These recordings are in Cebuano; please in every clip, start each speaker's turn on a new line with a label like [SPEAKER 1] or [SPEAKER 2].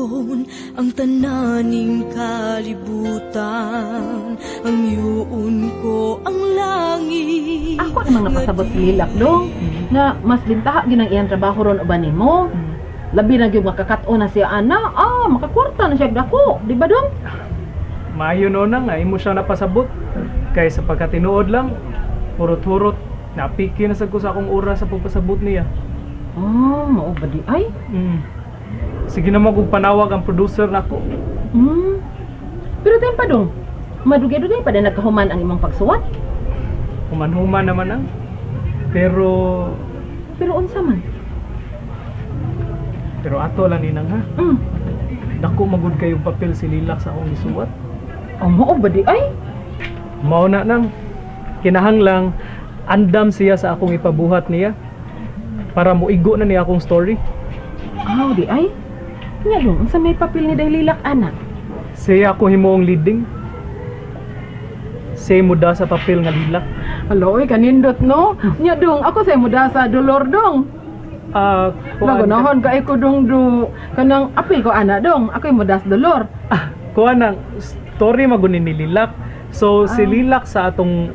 [SPEAKER 1] Tukon ang tananing kalibutan. Ang yuon ko ang langit.
[SPEAKER 2] Ako namang napasabot si Lilak dong nga mas bintaha gyud ang iyang trabaho ron uban nimo. Labi na gyud makakat-on na siya ana. Ah, makakwarta na siya dako, di ba dong?
[SPEAKER 3] Maayo no na nga imo siya napasabot. Kay sa pagkatinuod lang, hurot-hurot, napiki na sad ko sa akong oras sa pagpasabot niya.
[SPEAKER 2] Ah, mao ba di ay?
[SPEAKER 3] Sige na mo kung panawag ang producer nako.
[SPEAKER 2] Pero time pa dong. Madugay-dugay pa din nagkahuman ang imong pagsuwat.
[SPEAKER 3] Human-human naman ang. Pero
[SPEAKER 2] Pero unsa man?
[SPEAKER 3] pero ato lang ninang ha. Dako magud kayo papel si Lilak sa akong gisuwat.
[SPEAKER 2] Oh, mao ba di ay?
[SPEAKER 3] Mao na nang kinahanglang andam siya sa akong ipabuhat niya para moigo na niya akong story.
[SPEAKER 2] Aw, di ay. Nya dong, unsa may papel ni Day Lilak ana?
[SPEAKER 3] Siya ako himuong leading. Siya mo da sa papel nga Lilak.
[SPEAKER 2] Alo, oy, kanindot no. Nya dong, ako sa mo da sa dolor dong.
[SPEAKER 3] Ah, kuan
[SPEAKER 2] Naganahan ka ko dong do kanang apil ko ana dong. Ako mo das dolor.
[SPEAKER 3] Ah, kuan ang story maguni ni Lilak. So si Lilak sa atong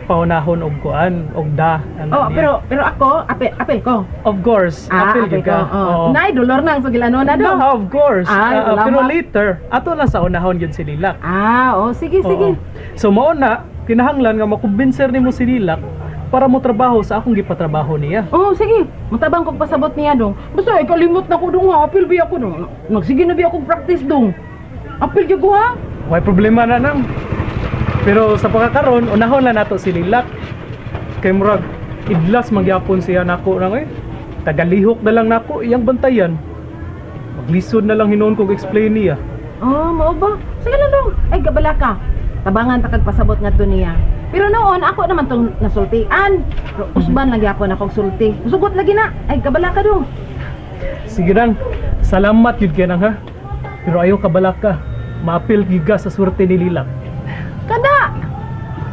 [SPEAKER 3] paunahon og kuan og da ana
[SPEAKER 2] Oh,
[SPEAKER 3] niya.
[SPEAKER 2] pero pero ako apil apil ko.
[SPEAKER 3] Of course,
[SPEAKER 2] Ah,
[SPEAKER 3] apil gyud
[SPEAKER 2] apil ko.
[SPEAKER 3] ka.
[SPEAKER 2] Oh.
[SPEAKER 3] Oo.
[SPEAKER 2] Nay dolor nang sugilano na dong.
[SPEAKER 3] No, of course.
[SPEAKER 2] Ay,
[SPEAKER 3] Ah, pero
[SPEAKER 2] salamat.
[SPEAKER 3] later, ato lang sa unahon gyud si Lilak.
[SPEAKER 2] Ah, oh, sige sige.
[SPEAKER 3] Oo. So mao na kinahanglan nga makumbinser nimo si Lilak para mo trabaho sa akong gipatrabaho niya.
[SPEAKER 2] Oh, sige. Mutabang kog pasabot niya dong. Basta ay kalimot na ko dong ha. Apil bi ako dong. Nagsige na bi akong practice dong. Apil gyud ko ha.
[SPEAKER 3] Way problema na nang. Pero sa pagkakaron, unahon lang nato si Lilak. Kay murag idlas magyapon siya nako nang eh. Tagalihok na lang nako iyang bantayan. Maglisod na lang hinuon kog explain niya.
[SPEAKER 2] Oh, mao ba? Sige lang dong. Ay gabala ka. Tabangan ta kag pasabot ngadto niya. Pero noon ako naman tong nasultian. Pero usban lang gyapon akong sulti. Sugot lagi na. Ay gabala ka dong.
[SPEAKER 3] Sige nang, salamat yun kay nang ha. Pero ayaw kabalaka. Maapil giga sa swerte ni Lilak.
[SPEAKER 2] Kada!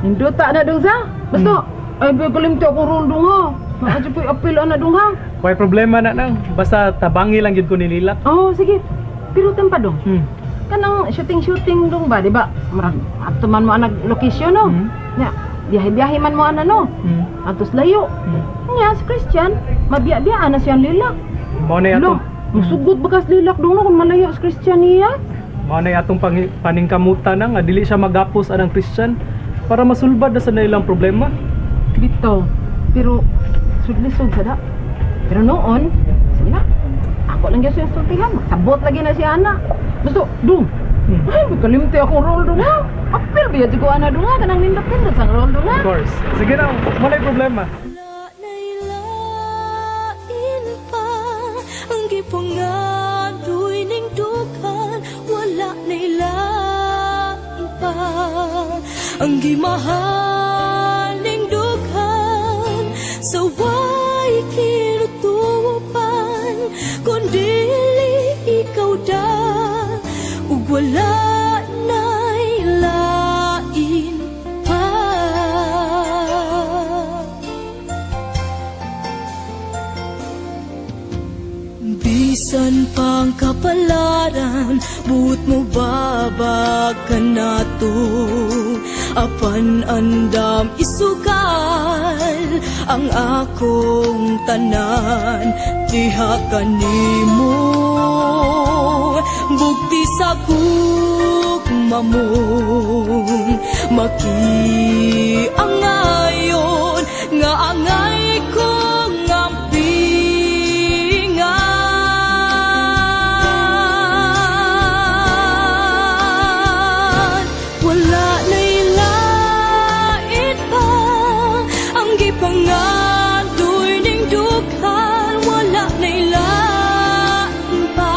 [SPEAKER 2] Nindota na dong sa. Basta, ay ba kalimti akong role dong ha. Maadyo po'y apil ana dong ha.
[SPEAKER 3] Way problema na nang. Basta tabangi lang yun ko ni Lilak.
[SPEAKER 2] Oh, sige. Pero pa dong. Kanang shooting-shooting dong ba, di ba? Marag, ato man mo anag location no. Nya, biyahe-biyahe man mo ana no. Atos layo. Nya, si Christian, mabiya-biya na siyang Lilak.
[SPEAKER 3] Mao na
[SPEAKER 2] Lo,
[SPEAKER 3] atong
[SPEAKER 2] musugot ba kas Lilak dong no kung malayo si Christian niya?
[SPEAKER 3] Mao na atong paningkamutan na nga dili siya magapos anang Christian para masulbad na sa ilang problema.
[SPEAKER 2] Bitaw. Pero, sud-lisod sa da. Pero noon, sige na, ako lang gyud siya sultihan. Sabot lagi na siya ana. Basta, dung. Ay, kalimti akong role dung ha. Apil biya ko ana dung ha. Kanang nindot-nindot sa role dung ha.
[SPEAKER 3] Of course. Sige na, wala problema.
[SPEAKER 1] Wala na'y lain pa ang gipangadoy ning dughan. Wala na'y lain pa ang gimahal ning dughan. Sa way kinutupan kun dili ikaw da ug wala na'y lain pa. Bisan pang kapalaran, buot mo babag ka nato. Apan andam isukal ang akong tanan, diha kanimo. Bugti sa gugma mo, makiangayon nga angay kong ampingan. Wala na'y lain pa ang gipangadoy ning dughan. Wala na'y lain pa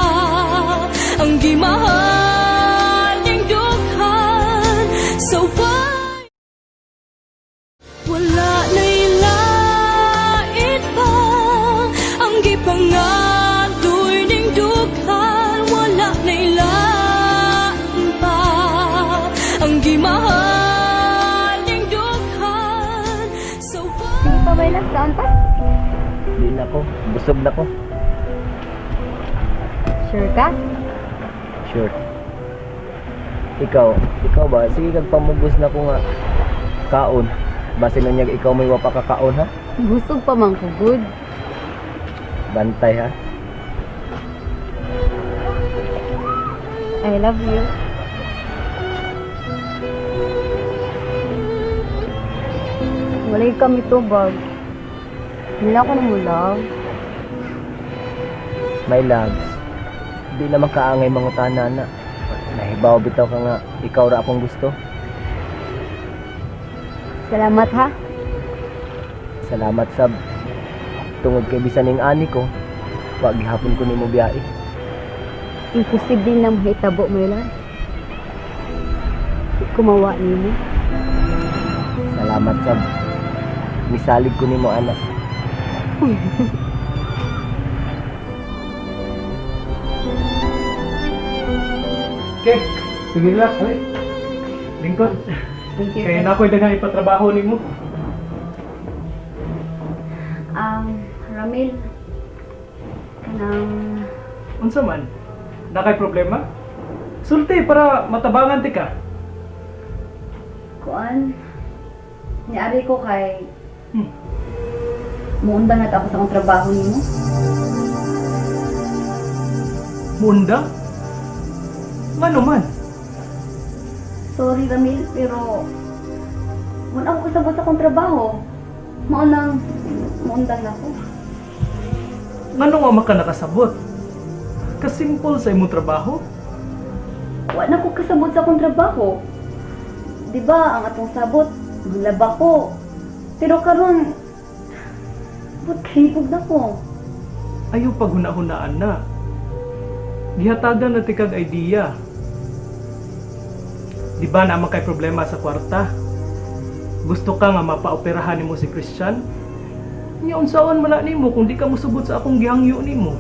[SPEAKER 1] ang gimahal ning dughan. Sa way wala na'y lain pa ang gipangadoy ning dughan. Wala na'y lain pa ang gimahal ning dughan. Sa way
[SPEAKER 4] Sige pa, Baylas, kaon pa?
[SPEAKER 5] Di na ko. Busog na ko.
[SPEAKER 4] Sure ka? Sure. Ikaw, ikaw ba? Sige kag pamugos na ko nga kaon. Basin na niya ikaw may wapa ka kaon, ha?
[SPEAKER 5] Busog pa man ko, good.
[SPEAKER 4] Bantay, ha?
[SPEAKER 5] I love you. Walay kami tubag. Hindi ako na mo love.
[SPEAKER 4] My loves, di naman kaangay mangutana na. Nahibaw bitaw ka nga, ikaw ra akong gusto.
[SPEAKER 5] Salamat ha.
[SPEAKER 4] Salamat sab. Tungod kay bisan ning ani ko, wa gihapon ko nimo biyae.
[SPEAKER 5] Imposible na mahitabo, my love. Di ko mawa nimo.
[SPEAKER 4] Salamat sab. Misalig ko nimo, anak.
[SPEAKER 3] Okay, sige lang. Ay, lingkod.
[SPEAKER 5] Thank you,
[SPEAKER 3] Kaya
[SPEAKER 5] sir.
[SPEAKER 3] na ako'y daghang ipatrabaho nimo.
[SPEAKER 5] Ramil, kanang
[SPEAKER 3] Unsa man? Nakay problema? Sulti para matabangan ti ka.
[SPEAKER 5] kuan, niari ko kay muundang na tapos akong trabaho nimo.
[SPEAKER 3] Munda? Ngano man?
[SPEAKER 5] Sorry, Ramil, pero wala ako kasabot sa akong trabaho. Maunang muundang na ako.
[SPEAKER 3] Ngano nga maka nakasabot? Kasimple sa imong trabaho?
[SPEAKER 5] Wala ko kasabot sa akong trabaho. Di ba ang atong sabot, mulaba ko. Pero karon, but kahibog na ko.
[SPEAKER 3] Ayaw paghuna-hunaan na. Gihatagan na tikag idea. Di ba naman kay problema sa kwarta? Gusto ka nga mapaoperahan nimo si Christian? Nya unsaon man na nimo kung di ka mosubot sa akong gihangyo nimo?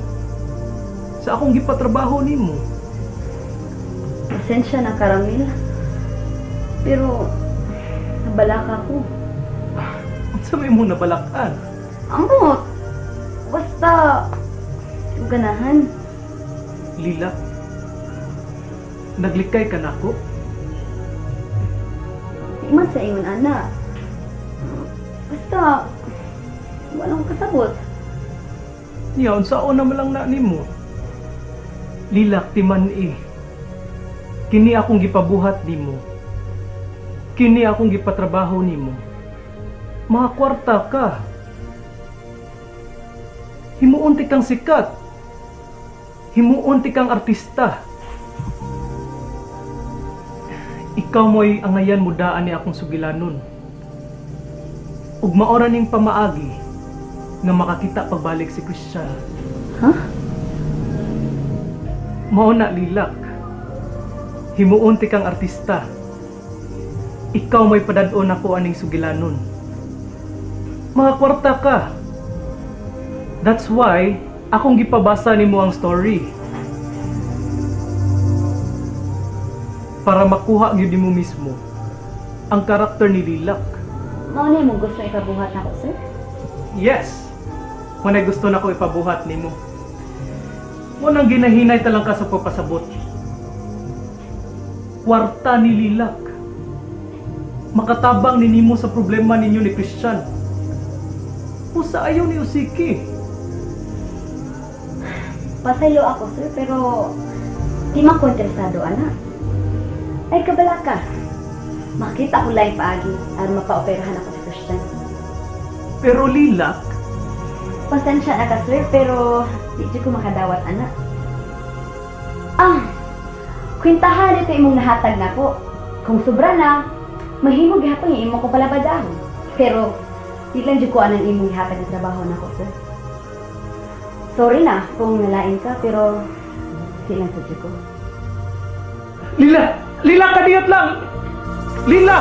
[SPEAKER 3] Sa akong gipatrabaho nimo?
[SPEAKER 5] Pasensya na ka, Ramil. Pero, nabalaka ko.
[SPEAKER 3] Unsa may mo nabalakan?
[SPEAKER 5] Amot! Basta, yung ganahan.
[SPEAKER 3] Lila, naglikay ka nako?
[SPEAKER 5] Di man sa ingon, ana. Basta, walang kasabot.
[SPEAKER 3] Niya, unsaon naman lang na nimo? Lilak ti man eh. Kini akong gipabuhat nimo. Kini akong gipatrabaho nimo. Mga kwarta ka. Himuon ti kang sikat. Himuon ti kang artista. Ikaw mo'y angayan mo daan ni akong sugilanon. Ug maora ning pamaagi nga makakita pagbalik si Christian.
[SPEAKER 5] Huh?
[SPEAKER 3] Mao na, Lilak. Himuon ti kang artista. Ikaw may padad-on ako aning sugilanon. Mga kwarta ka. That's why akong gipabasa nimo ang story. Para makuha gyud nimo mismo ang karakter ni Lilak.
[SPEAKER 5] Mao na imong gusto ipabuhat nako, sir?
[SPEAKER 3] Yes. Kung gusto na ko ipabuhat nimo. Mo nang ginahinay talang ka sa pagpasabot. Kwarta ni Lilak. Makatabang ni nimo sa problema ninyo ni Christian. Usa ayaw ni Usiki.
[SPEAKER 5] Pasaylo ako, sir, pero di man ko interesado, ana. Ay, kabala ka. Makita ko lang paagi aron mapaoperahan ako si Christian.
[SPEAKER 3] Pero Lilak,
[SPEAKER 5] Pasensya na ka, sir, pero di jud ko makadawat, ana. Ah, kwintahan ito imong nahatag nako. Kung sobra na, mahimo gihapon yung imo ko palabadahon. Pero, di lang jud ko anang imong gihatag na trabaho nako, sir. Sorry na kung nalain ka, pero di lang sa jud ko.
[SPEAKER 3] Lila! Lila, kadiyot lang! Lila!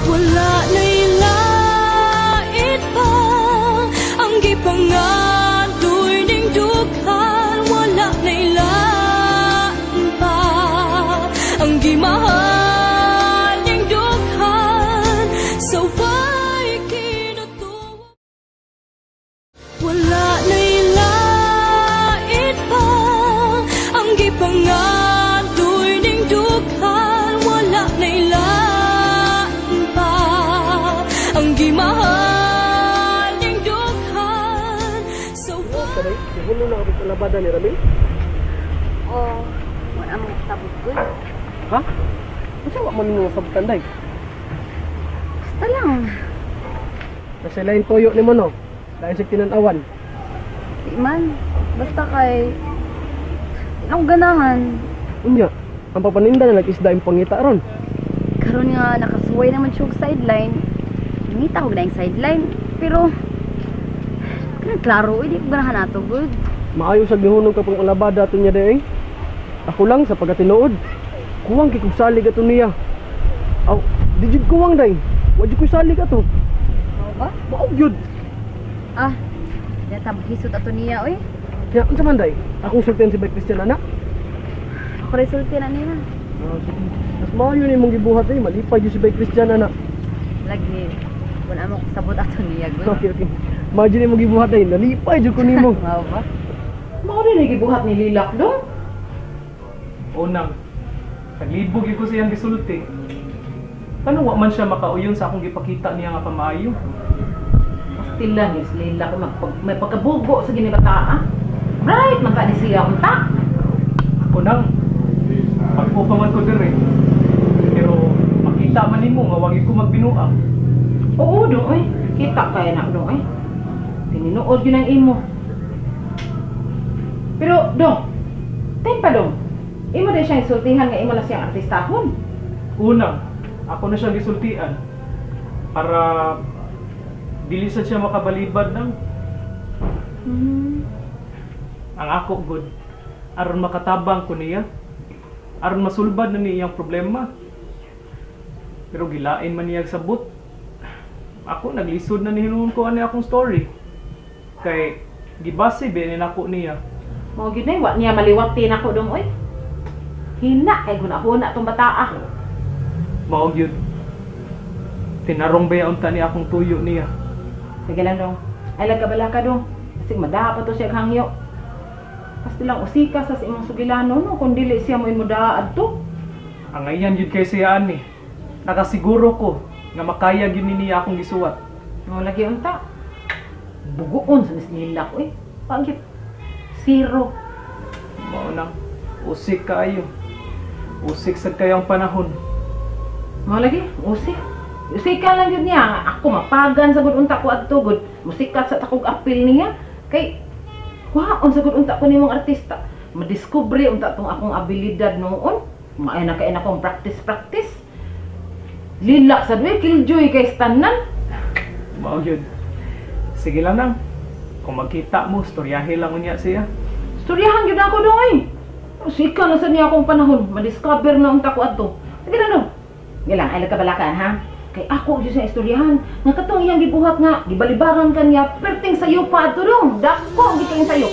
[SPEAKER 1] Wala na'y lait pa ang gipangadoy ning dughan. Wala na'y lain pa ang
[SPEAKER 4] alabada ni Ramil?
[SPEAKER 5] Oh, wala mo sabot gud.
[SPEAKER 4] Ha? Unsa wa man nimo masabtan day?
[SPEAKER 5] Basta lang.
[SPEAKER 4] Nasa lain toyo nimo no. Dahil sa tinan-awan.
[SPEAKER 5] Di man. Basta kay di na akong ganahan.
[SPEAKER 4] Unya, ang papaninda na nag-isda yung pangita ron.
[SPEAKER 5] Karon nga nakasuway naman siya og sideline. Nangita ko na yung sideline. Pero kanang klaro, eh, di ko ganahan ato gud.
[SPEAKER 4] Maayo sa gihunong ka pang alabada ato niya day. Ako lang sa pagkatinuod. Kuwang kay kog salig ato niya. Aw, di jud kuwang day. Wa jud koy salig ato.
[SPEAKER 5] Mao ba?
[SPEAKER 4] Mao gyud.
[SPEAKER 5] Ah, di ta maghisot ato niya oy.
[SPEAKER 4] Kaya unsa man day? Akong sultihan si Bay Christian ana.
[SPEAKER 5] Ako resulte na niya.
[SPEAKER 4] Ah, sige. Mas maayo ni imong gibuhat day, malipay jud si Bay Christian ana.
[SPEAKER 5] Lagi wala mo sabot ato niya gud.
[SPEAKER 4] Okay, okay. Imagine imong gibuhat day, nalipay jud ko nimo.
[SPEAKER 5] Mao ba?
[SPEAKER 2] Mao din ay gibuhat ni Lilak dong.
[SPEAKER 3] Unang, naglibog gyud ko sa iyang gisulti. Kano wa man siya makauyon sa akong gipakita niya nga pamaayo.
[SPEAKER 2] Pastila ni si Lilak may pagkabugo sa ginibataa. Right, man ka ni siya unta.
[SPEAKER 3] Ako nang, pag-o pa man ko dire. Pero makita man nimo nga wagi ko magbinuang.
[SPEAKER 2] Oo, dong oy. Kita kaya na dong oy. Tinuod yun ang imo. Pero dong, time pa dong. Imo din siyang isultihan nga imo na siyang artistahon.
[SPEAKER 3] Una, ako na siya gisultian para dili sad siya makabalibad nang ang ako good aron makatabang ko niya, aron masulbad na niya iyang problema, pero gilain man niya sabot. Ako naglisod na nihinuon ko ani akong story kay gibase ba ni nako niya.
[SPEAKER 2] Mao gyud na wa niya maliwat tin ako dong oy. Hina kay guna-huna tong bataa.
[SPEAKER 3] Mao gyud, tinarong ba unta ni akong tuyo niya.
[SPEAKER 2] Sige lang dong. Ay lagkabala ka dong. Kasi madaha pa to siya og hangyo. Pasti lang usika sa imong sugilano no kung dili siya mo imo daa adto.
[SPEAKER 3] Ang ayan yun kay siya ani. Nakasiguro ko nga makaya gyud ni niya akong gisuwat.
[SPEAKER 2] Mao lagi unta. Bugoon sa Miss Lila ko eh. Pagit zero.
[SPEAKER 3] Mao nang usik kaayo. Usik sad kayo ang panahon.
[SPEAKER 2] Mao lagi usik. Usika lang yun niya. Ako mapagan sa gud unta ko adto gud. Musikat sa takog apil niya. Kay waon sa gud unta ko nimong artista. Madiskubre unta tong akong abilidad noon. Maay na kay na akong practice practice. Lilak sa duwe killjoy kay tanan.
[SPEAKER 3] Mao gyud. Sige lang nang. Kung magkita mo, storyahe lang unya siya.
[SPEAKER 2] Storyahan gyud ako dong ay. Usika na sa niya akong panahon. Madiscover na unta ko adto. Sige na no. Gilang ay lagkabalakan ha. Kay ako gyud sa istoryahan nga katong iyang gibuhat nga gibalibaran kanya perting sayo pa adto dong. Dako gyud kayong sayo.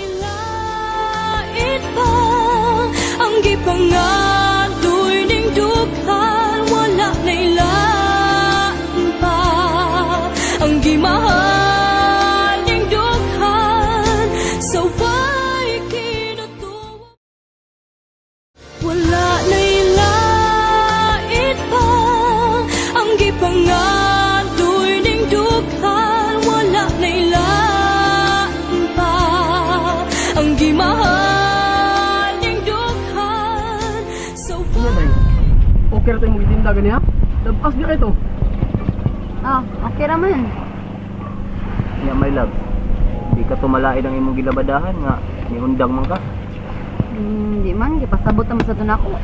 [SPEAKER 1] Lait pa ang gipangadoy ning dughan, wala na'y lain pa ang gimahal ning dughan sa way kinutuwa. Wala na'y lait pa ang gipangadoy ning dughan, wala na'y lain pa ang gimahal ning dughan sa
[SPEAKER 4] Unya day. Okay ra tayong gitinda gani ha? Dabas gyud ito.
[SPEAKER 5] Ah, okay ra man.
[SPEAKER 4] Nya my love. Di ka tumalain ang imong gilabadahan nga niundang man ka.
[SPEAKER 5] Di man gipasabot naman sa tunako.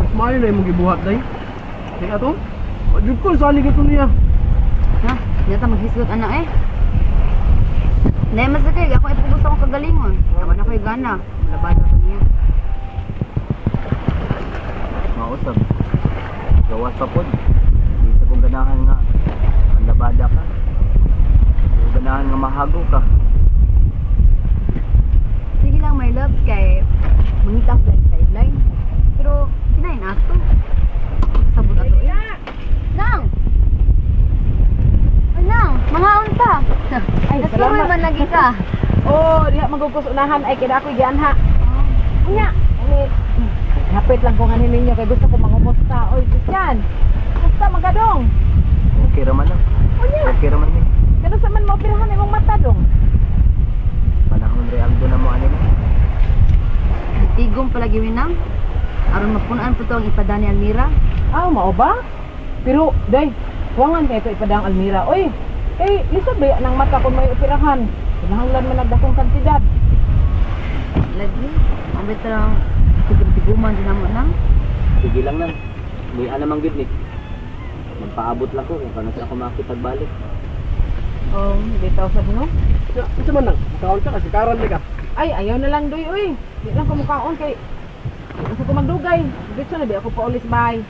[SPEAKER 4] Mas maayo na imong gibuhat day. Kay ato, wa jud ko salig ato niya.
[SPEAKER 5] Ha, di ta maghisgot ana eh. Dahil mas kay ako ipugos akong kagalingon. Tawa na ko'y gana. Labada ko niya.
[SPEAKER 4] Mausab. Gawas pa pod. Di sa kong ganahan nga mandabada ka. Di ganahan nga mahago ka.
[SPEAKER 5] Sige lang my loves kay mangita ko lang sideline. Pero kinain ato. Sabot ato eh. Nang! Ay, Nang, mga unta.
[SPEAKER 2] Ay,
[SPEAKER 5] Nasuroy man lagi ka.
[SPEAKER 2] Oh, diha magugos unahan ay kida ako'y gianha. Unya, ani hapit lang ko nganin ninyo kay gusto ko mangumusta. Oy, Christian. Kumusta magadong?
[SPEAKER 4] Okay ra man lang.
[SPEAKER 2] Unya,
[SPEAKER 4] Okay ra man ni.
[SPEAKER 2] kano sa man maoperahan imong mata dong?
[SPEAKER 6] Panahon rin ang na mo ani mo.
[SPEAKER 5] Tigom palagi winang. Aron mapunan po to ang ipada ni Almira.
[SPEAKER 2] Ah, mao ba? Pero, day, kuwangan kay ito ipadang Almira. Oy, eh, lisod ba ng mata kung may operahan? Kinahanglan man nagdakong kantidad.
[SPEAKER 5] Lagi, ang better ang tigom-tiguman din namo nang.
[SPEAKER 6] Sige lang nang. May ana man gid ni. Magpaabot lang ko kung kanus ako makipagbalik.
[SPEAKER 2] Oh, bitaw sad no.
[SPEAKER 4] Ya, unsa man nang? Kaon ka kasi karan ka.
[SPEAKER 2] Ay, ayaw na lang doy, oy. Di lang ko mukaon kay gusto ko magdugay. Diretso na di ako paulis bay.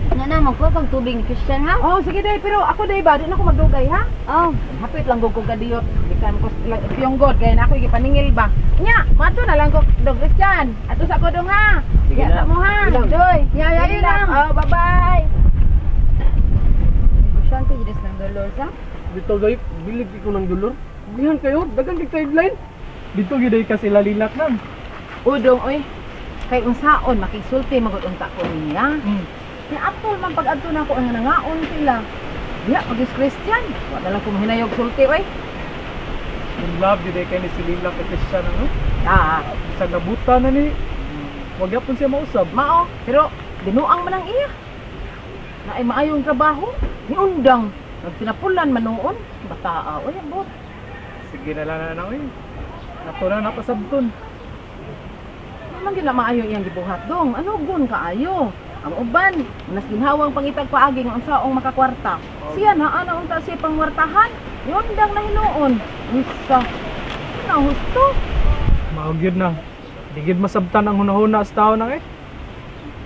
[SPEAKER 5] Nga na, magkuha pag tubig ni Christian ha?
[SPEAKER 2] Oh, sige day, pero ako day ba, di na ako magdugay ha?
[SPEAKER 5] Oh,
[SPEAKER 2] Hapit lang gud ko kadiyot. Gikan ko lang ipyong god kay na ako gipaningil ba. Nya, mato na lang ko dog Christian. Ato sa ko dong ha.
[SPEAKER 6] Sige
[SPEAKER 2] Ya,
[SPEAKER 6] na.
[SPEAKER 2] sa mo ha. Doy.
[SPEAKER 5] Ya, ya,
[SPEAKER 2] Sige
[SPEAKER 5] yun lang.
[SPEAKER 2] Oh, bye-bye.
[SPEAKER 5] Christian ko dito ng dolor sa.
[SPEAKER 4] Bitaw day, bilig ko ng dolor. Gihan kayo, dagan kay sideline.
[SPEAKER 3] Dito gyud ay ka sila Lilak nang.
[SPEAKER 2] Udong oy. Kay unsaon makigsulti magud unta ko niya. Ni atol man pag adto na ako ang nangaon sila. Diha pag is Christian, wa na lang ko mahinayog sulti oy.
[SPEAKER 3] In love gyud ay kay ni si Lilak kay Christian ano.
[SPEAKER 2] Ah,
[SPEAKER 3] Sa nabuta na ni wag gyapon siya mausab.
[SPEAKER 2] mao, pero binuang man ang iya. Na ay maayong trabaho, niundang nagpinapulan man noon, bataa oy ambot.
[SPEAKER 3] Sige na lang na nang eh. Nato na napasabton.
[SPEAKER 2] Naman gyud na maayo iyang gibuhat dong. Ano gun kaayo? Ang uban, nas ginhawang pangitag paagi nga unsaong makakwarta. Siya na ana unta siya pangwartahan. Niundang na hinuon. Unsa? Na husto.
[SPEAKER 3] Mao gyud na. Di gyud masabtan ang hunahuna sa tao nang eh.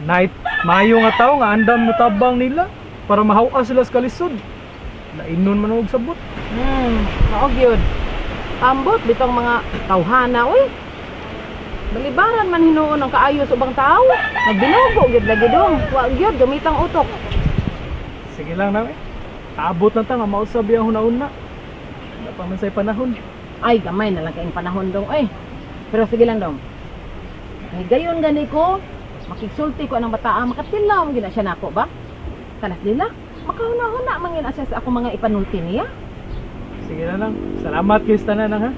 [SPEAKER 3] Night maayo nga tao nga andam motabang nila para mahaw sila sa kalisod. Lainon man og sabot.
[SPEAKER 2] Mao gyud. Ambot bitong mga tawhana oy. Balibaran man hinuon ang kaayo sa ubang tao. Nagbinugo gyud lagi dong. Wa gyud gamitang utok.
[SPEAKER 3] Sige lang na eh. Abot na ta nga mausab ang hunahuna. Wala pa man say panahon.
[SPEAKER 2] Ay, gamay na lang kayong panahon dong oy. Pero sige lang dong. Kay gayon gani ko, makigsulti ko anang bataa, makatilaw gina siya nako ba? Kanas nila, makahuna-huna man gina siya sa akong mga ipanulti niya.
[SPEAKER 3] Sige na lang. Salamat kay tanan nang ha.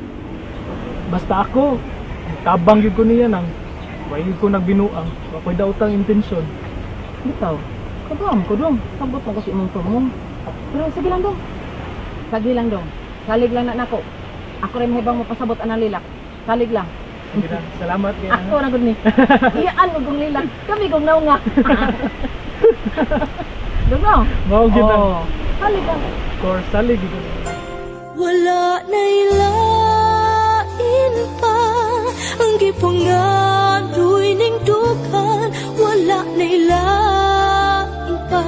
[SPEAKER 3] Basta ako, tabang gyud ko niya nang. Way gyud ko nagbinuang. Wa ko'y daotang intensyon.
[SPEAKER 2] Bitaw, kabam ko dong. Sabot mo kasi imong tumong. Pero sige lang dong. Sige lang dong. Salig lang na nako. Ako rin mahibang mapasabot anang lilak. Salig lang.
[SPEAKER 3] Sige na. Salamat kay
[SPEAKER 2] Ako na gud ni. Iyaan mo kong lilak. Kami kong naunga. Dong no?
[SPEAKER 3] Mao gyud nang.
[SPEAKER 2] Oh. Salig lang.
[SPEAKER 3] Of course, salig gyud ko.
[SPEAKER 1] Wala na ilain pa ang gipangadoy ning dughan. Wala na ilain pa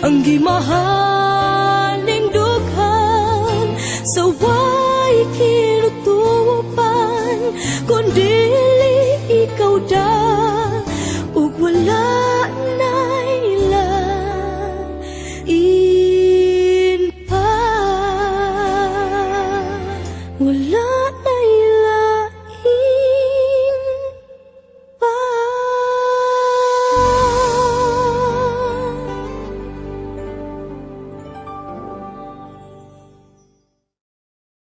[SPEAKER 1] ang gimahal ning dughan. Sa way kinutupan kun dili ikaw da ug wala na ilain pa. Wala